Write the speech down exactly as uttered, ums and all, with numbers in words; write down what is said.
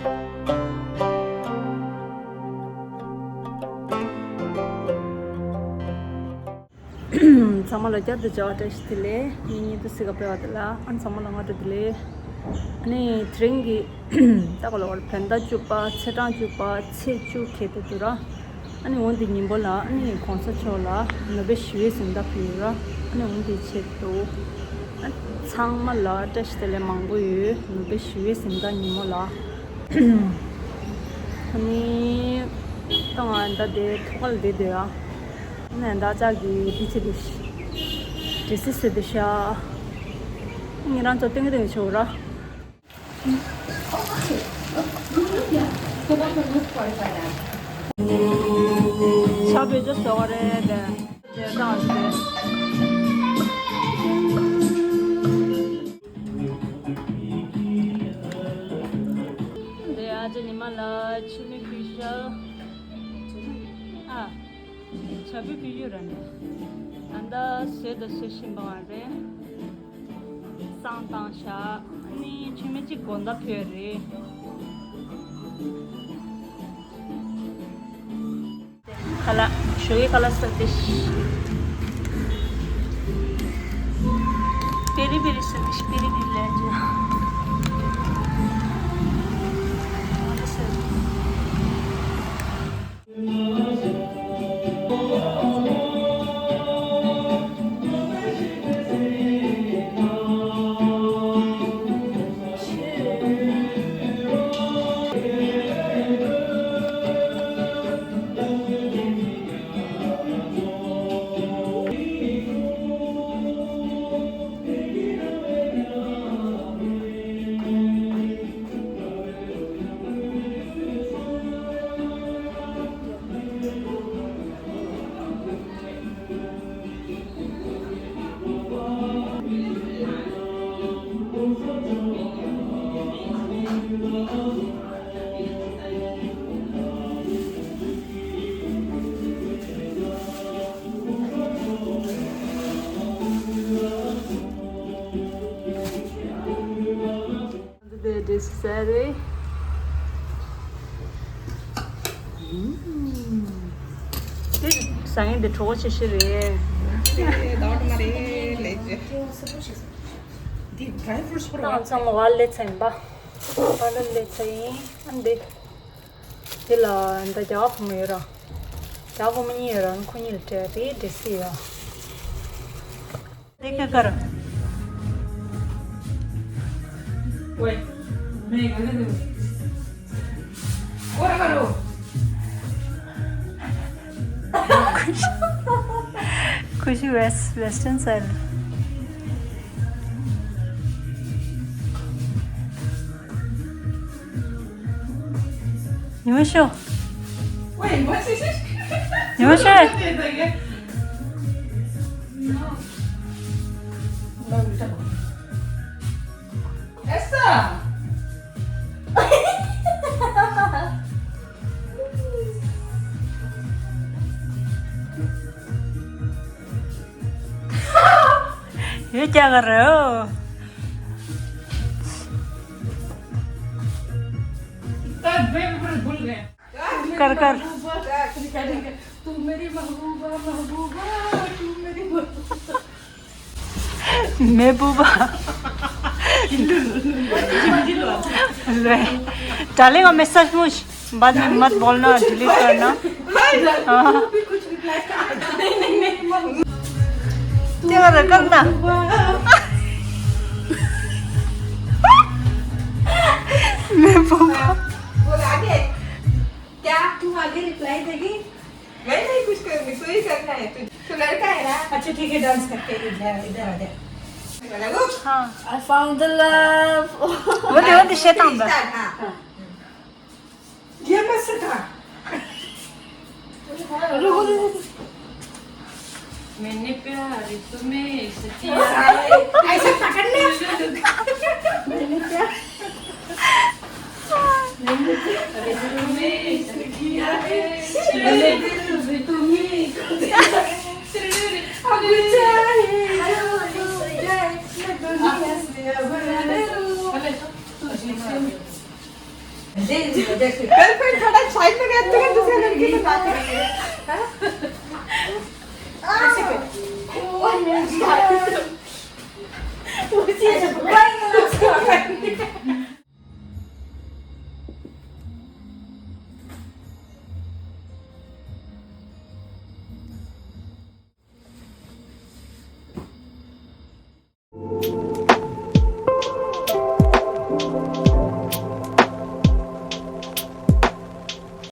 ཚང་མ་ལ་བསྐྱར་དུ་མཇལ་བ་བཀྲ་ཤིས་བདེ་ལེགས། ངེད་གཉིས་དུ་སི་ག་སྤེལ་བ་དེ་ལ་ཨ་ཚང་མ་ལ་སྔ་དྲོ་བདེ་ལེགས། ཨ་ནི་དེ་རིང་གི་ད་ག་ལ་བར་བོད་ཟླ་བཅུ་པ་ཚེས་གྲངས་བཅུ་པ་ཚེས་བཅུ་ཁེལ་ཏེ་འདུག་ར། ཨ་ནི་འོ་འདི་ཉིན་མོ་ལ་ཨ་ནི་གོང་ས་མཆོག་ལ་ནོ་བེལ་ཞི་བའི་གཟེངས་རྟགས་ཕུལ་ཡོད་ར། ཨ་ནི་འོ་འདི་ཆེད་དུ་ཨ་ཚང་མ་ལ་བཀྲ་ཤིས་བདེ་ལེགས་མང་པོ་ཡོད། ནོ་བེལ་ཞི་བའི་གཟེངས་རྟགས་ཉིན་མོ་ལ། ཨ་ནི་ད་ང་ད་དེ་ཐོག་ཁ་ལ་བསྡད་བསྡད་ཡ། ཨ་ནི་ད་ཅག་གི་འདི་ཆེད་དུ་ཤི་འདྲེ་སི་བཟོས་བསྡད་ཤག་ཨ་ནི་རང་ཚོ་སྟོན་གི་སྟོན་གི་ཆོག་ར། ཆ་བེད་སྤྱོད་བཟོ་བ་རེད་དེ། དེ་དང་དེ། དེ་ཨ་ཅེ་ཉི་མ་ལ་ཆུ་མིག་ཕུལ་ཤག་ཨ། ཆ་བེད་ཕུལ་ཡོད་ར་ནི། ཨ་ད་བཟོས་དང་བཟོ་བཞིན་པ་མ་རེད། བསང་བཏང་ཤག་ཨ་ནི་མཆོད་མེ་གཅིག་དགོང་དག་ཕུལ་རེད། ཁ་ལག་ཞོགས་ཀའི་ཁ་ལག་ཟ་དེ་ཤི། པེ་རི་པེ་རི་ཟ་དེ་ཤི་པེ་རི་པེ་རི་ལས་ཅི། འདི་འདྲས་ཟེར་རེད། དེ་ཟ་ཡིན་དེ་གྲོགས་པོ་ཆེ་ཤོས་རེད། དེ་ལོག་མ་རེད་ལས་ཀྱི། འདི་ཌ་རའི་ཕུ་རུ་ཊི་ཕུར་ང་ཚང་མ་བ་ལེ་ཚ་ཡིན་པ། བ་ལེ་ཚ་ཡིན། ཨ་འདི། དེ་ལ་འདི་རྒྱ་བོ་མོ་ཡོད་ར། རྒྱ་བོ་མོ་གཉིས་ཡོད་ར། ཁོ་གཉིས་ལ་སྤྲད་དེ་འདྲས་ཡོད། देखा कर। ओए, मैं गलत हूँ। और करो। खुशी वेस्ट, वेस्टर्न स्टाइल। ཉི་མ་ཤོག་ཉི་མ་ཤོག་ཡོད་རྒྱ་གར་རོ། कर कर। तू मेरी महबूबा, महबूबा, तू मेरी महबूबा। महबूबा। डालेगा मैं सचमुच। बाद में मत बोलना, डिलीट करना। हाँ। क्या कर रहा, करना? मैं बोला। बोल आगे। क्या तुम आगे रिप्लाई देगी? मैं नहीं कुछ करूँगी, तू ही करना है। तू तो लड़का है ना? अच्छा ठीक है, डांस करते हैं, इधर, इधर आ जा। हाँ। I found the love। वो दे, वो दे, शैतान दा। हाँ। ये मस्त था। रुको, रुको, रुको। मैंने प्यार तुम्हें से किया है। ऐसे पकड़ना। मैंने प्यार, मैंने प्यार तुम्हें से किया है। मैंने दिल भी तुम्हें को दिया है। अब चाहे जो हो जाए, मैं दुनिया से अब ना डरूं। तू जीत गई। गर्लफ्रेंड थोड़ा साइड में रहती है, दूसरे लड़की को बात करिए। हाँ?